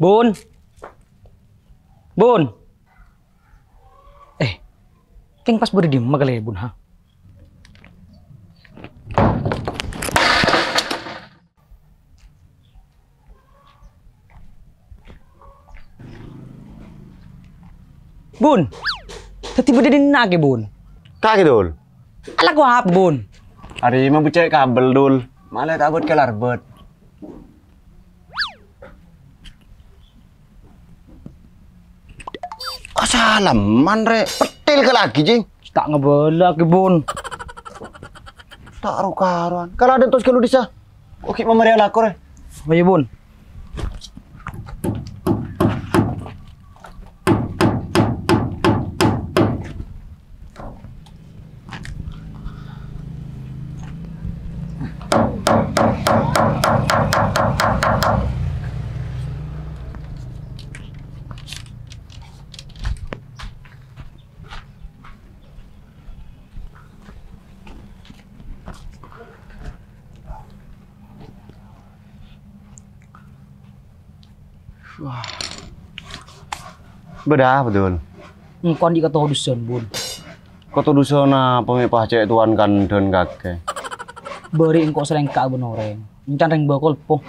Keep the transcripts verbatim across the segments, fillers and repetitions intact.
Bun. Bun. Eh, kèng pas bâdâ è dimma kalè, Bun, ha? Bun, dhâddhi bâdâ è dinna' kakè, Bun? Kakè, Dul. Alako apa, Bun? Arèya ma' bucè' kabel, Dul. Malè ta' abât kalarbât. Asalaman, Rè. Pettèl ka lagi, Jing. Ta' ngabâlâ kakè, Bun. Ta' ro-karowan. Kala adâ' tos kalu dissa. Oke, mamarè alako, Rè. Oh, iyâ, Bun. Wah. Bâdâ apa, Dul? Engko' andi' katodusân, Bun. Katodusân apa mè' pas cè' towan kandhân kakè? Bâri' engko' salèngka'a bân orèng. Èncan rèng bâ kolpo.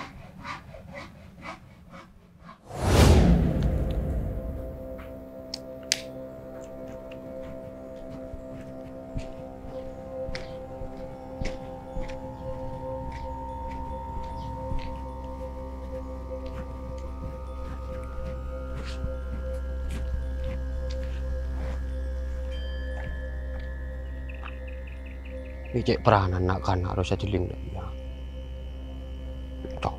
Cè' paranan na'-kana' rowa sajhelling dâ' iyâ. Cok.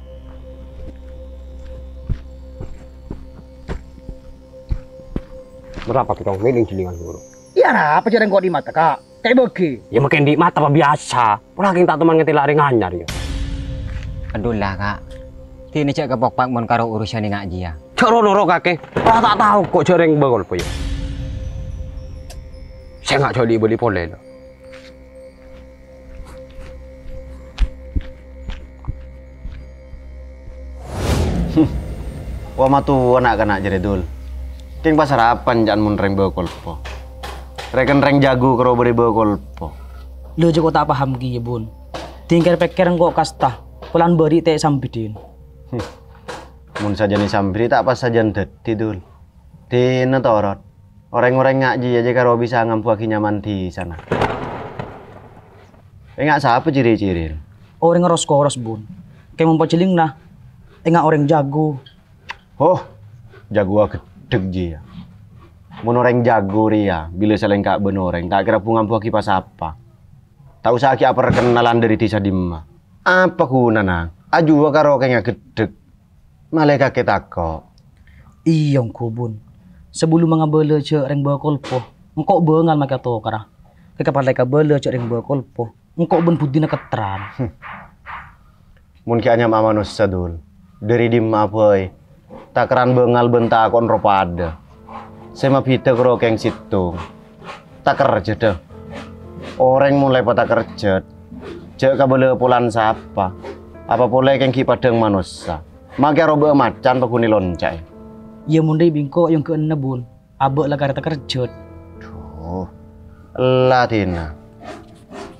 Merapa kita ngeling jhellingan guru? Iyâ, arapa jhâreng kok di mata, Ka'? Kaè bâgi. Iyâ, makè andi' mata apa biyasa. Pola kèng ta' toman ngatèla' rèng anyar, iyâ. Aduh la, Ka'. Dinah jhâ' kapokpak mon karo urusan nga' jiyâ. Jhâ' ro-noro kakè. Pola ta' tao kok jhâreng bâ kolpo, iyâ. Sènga' jhâ' li-bâli polè, la. Hmm. Wa matowa na'-kana' jârèya, Dul. Kèng pasarapan ca'an mon rèng bâ kolpo. Rèken rèng jhâghu karo bâri' bâ kolpo. Lho, jhâ' kok ta' paham kèya, Bun. Ding kèr-pèkkèr engko' kasta, polana bâri' ta' sambidhin. Hmm. Mon sajân èsambidhi ta' pas sajân dhâddhi, Dul. Dinah torot. Orèng-orèng nga' jiyâ jhâ' karo bisa ngambuwâghi nyaman dhisana. Enga' sapa ciri-cirina? Orèng ros-koros, Bun. Kèng mon pajhellingnga, enga' orèng jhâghu. Hoh, jhâghuwâ gheddhek jiyâ. Mon orèng jhâghu rèya, bilâ salèngka' bân orèng, ta' kèra bu-ngambuwâghi pa-sapa. Ta' osa ghi' aperkennalan dâri dhisa dimma. Apa ghunana ajuwâ karo kèngnga gheddhek? Malè kakè tako'. Iyâ, ongghu, Bun. Sabellunna ngabâlâ jhâ' rèng bâ kolpo, engko' bângal makè atokara. Kè kapalè kabâlâ jhâ' rèng bâ kolpo, engko' bân buddhina ketteran. Hmm. Mon ghi' anyama manossa, Dul. Dâri dimma bhâi? Takerran bângal bân tako'en ro padâ. Sè mabhidhâ karo kèng sèttong. Takerjhât, dâ. Orèng mon la èpatakerjhât, jhâ' kabâlâ polana sapa. Apa polè kèng ghi' padâ manossa. Makè arobâ'â macan paghun èlonca'è. Iyâ, mon dâri bengko' èyongghâ'âna, Bun. Abâ' la karè takerjhât. Duh, ella dinah.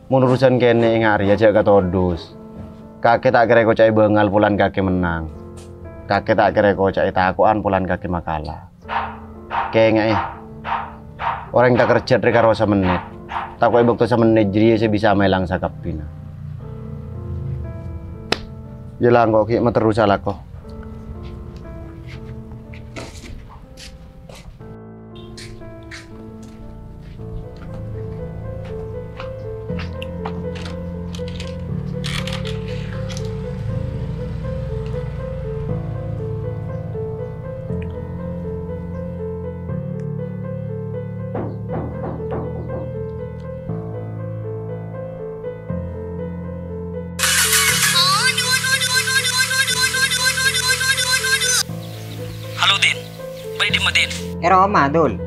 Mon urusan kènè' enga' rèya jhâ' katodus. Kakè ta' kèra èkoca'è bângal polana kakè mennang. Kakè ta' kèra èkoca'è tako'an polana kakè makala. Kènga'è, orèng takerjhât rè karo samennit. Tako' è bâkto samennit jârèya sè bisa maèlang sakabbhina. Yâ la, engko' ghi' materrosa alako. Halo, Din. Bâdâ è dimma, Din? È roma, Dul.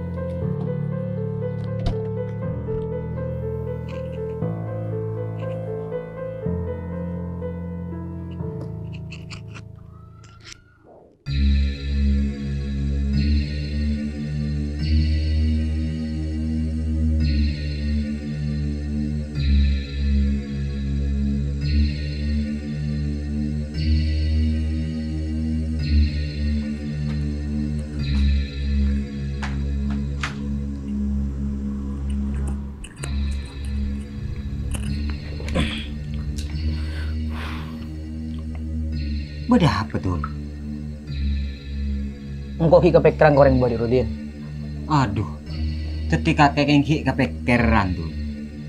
Bâdâ apa, Dul? Engko' ghi' kapèkkèran ka orèng bâri', Rudin. Adhu, dhâddhi kakè' kèng ghi' kapèkkèran, Dul.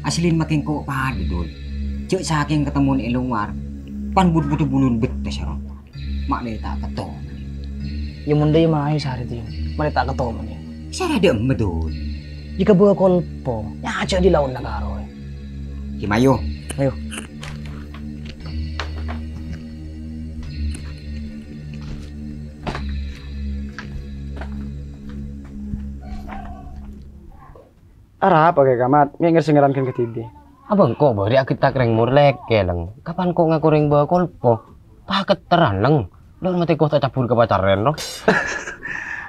Asli ma' kèng engko' padâ, Dul. Jhâ' sakèng katemmo è lowar, pan bud-budhu bulun bettè saronta. Ma' lè ta' ketto. Yâ, mon dâ' iyâ mayu sarè, Din. Ma' lè ta' ketto, mon, yâ. Sarè dâ' emma, Dul. Yâ, ka bâ' kolpo. Nyajâ' dâ' laonna karo, yâ. Ghi' mayu. Ayo. Arapa kè, Kamat? Ngèngèr sè ngaran ghân kadhibi'. Abâ' engko' bâri' aghâtak rèng morlèkè, Lèng. Kapan engko' ngako rèng bâ' kolpo? Paketteran, Lèng. Lon matè ko' ta' cabbhur ka pacarèn, no?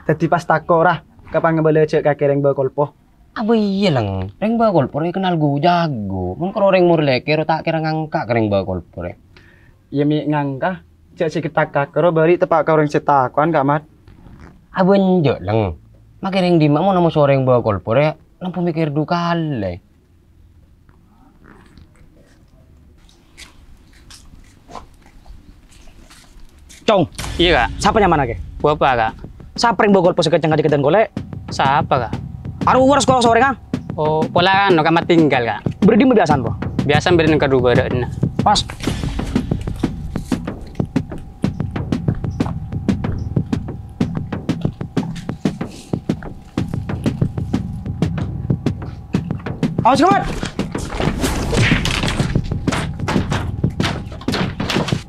Dhâddhi pas tako', ra, kapan ngabâlâ jhâ' kakè rèng bâ' kolpo? Abâ' iyâ, Lèng. Rèng bâ' kolpo rè kennal ghu-jâghu. Mon karo rèng morlèkè, ro ta' kèra ngangka' ka rèng bâ' kolpo rè. Iyâ, mè' ngangka. Jhâ' sè ghetak kakè ro bâri' teppa' ka orèng sè tako'an, Kamat. Abâ' enjâ', Lèng. Makè rèng dimma mon moso rèng bâ' kolpo rè, nampo mèkkèr du kalè. Cong. Iyâ, Ka'. Sapa nyamana, Kè? Bapa', Ka'. Sapa rèng bâ' kolpo sè kenceng ajâ kèdhân kolè'? Sapa, Ka'? Arowa rè sakola sorènga. Oh, pola kan, Ka', matinggal, Ka'. Bârâ' dimma biyasana, Po? Biyasa bârâ' neng kadhu bârâ'na. Pas. Awas, Kamat.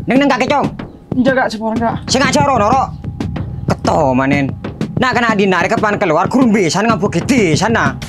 Neng, neng, kakè, Cong. Enjâ', Ka', saporana, Ka'. Sè ngajhâr, ro, noro'. Ketto, manen. Na'-kana' dinna' rè kapan kalowar, ghurun bhisan ngambhughi dhisana.